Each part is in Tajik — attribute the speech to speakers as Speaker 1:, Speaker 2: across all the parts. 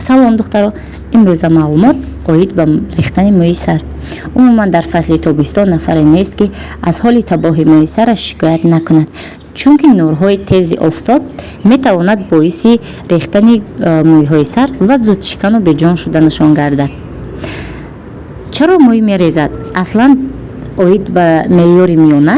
Speaker 1: Салом, духтаро! Имрӯза маълумот оид ба рехтани мӯи сар. Умуман, дар фасли тобистон нафаре нест, ки аз ҳоли табоҳи мӯи сараш шикоят накунад, чунки нурҳои тези офтоб метавонад боиси рехтани мӯйҳои сар ва зудшикану беҷон шуданашон гардад. Чаро мӯй мерезад? Аслан, оид ба меъёри миёна,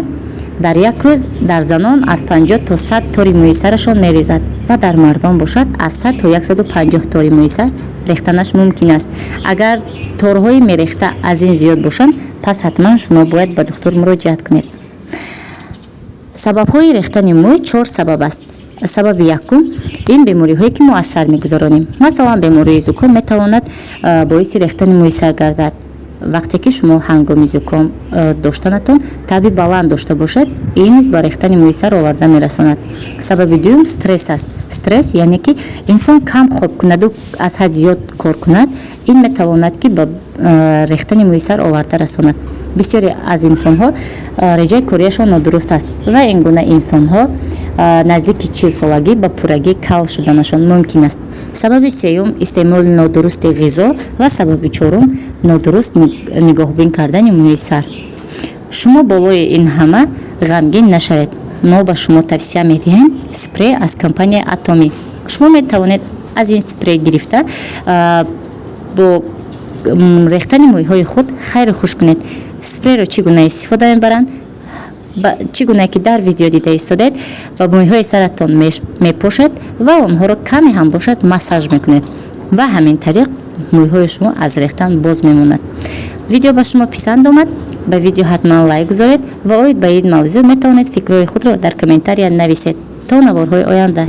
Speaker 1: дар як рӯз дар занон аз 50 то 100 тори мӯи сарашон мерезад ва дар мардон бошад, аз 100 то 150 тори мӯи сар рехтанаш мумкин аст. Агар торҳои мерехта аз ин зиёд бошанд, пас ҳатман шумо бояд ба духтур муроҷиат кунед. Сабабҳои рехтани мӯй чор сабаб аст. Сабаби якум ин бемориҳое, ки мо аз сар мегузаронем. Масалан, бемории зуком метавонад боиси рехтани мӯи сар гардад. Вақте ки шумо ҳангоми зуком доштанатон таби баланд дошта бошед, ин низ ба рехтани мӯи сар оварда мерасонад. Сабаби дуюм стресс аст. Стресс, яъне ки инсон кам хоб кунаду аз ҳад зиёд кор кунад, ин метавонад, ки ба рехтани мӯи сар оварда расонад. Бисёре аз инсонҳо реҷаи кориашон нодуруст аст ва ин гуна инсонҳо наздики 40-солагӣ ба пуррагӣ кал шуданашон мумкин аст. Сабаби сеюм истеъмоли нодурусти ғизо ва сабаби чорум нодуруст нигоҳбин кардани мӯи сар. Шумо болои ин ҳама ғамгин нашавед. Мо ба шумо тавсия медиҳем спрей аз компанияи Атоми. Шумо метавонед аз ин спрей гирифта, бо рехтани мӯйҳои худ хайру хуш кунед. Спрейро чӣ гуна истифода мебаранд? Чӣ гуна ки дар видео дида истодаед, ба мӯйҳои саратон мепошед ва онҳоро каме ҳам бошад массаж мекунед ва ҳамин тариқ мӯйҳои шумо аз рехтан боз мемонад. Видео ба шумо писанд омад, ба видео ҳатман лайк гузоред ва оид ба ин мавзӯъ метавонед фикрҳои худро дар комментария нависед. То наворҳои оянда.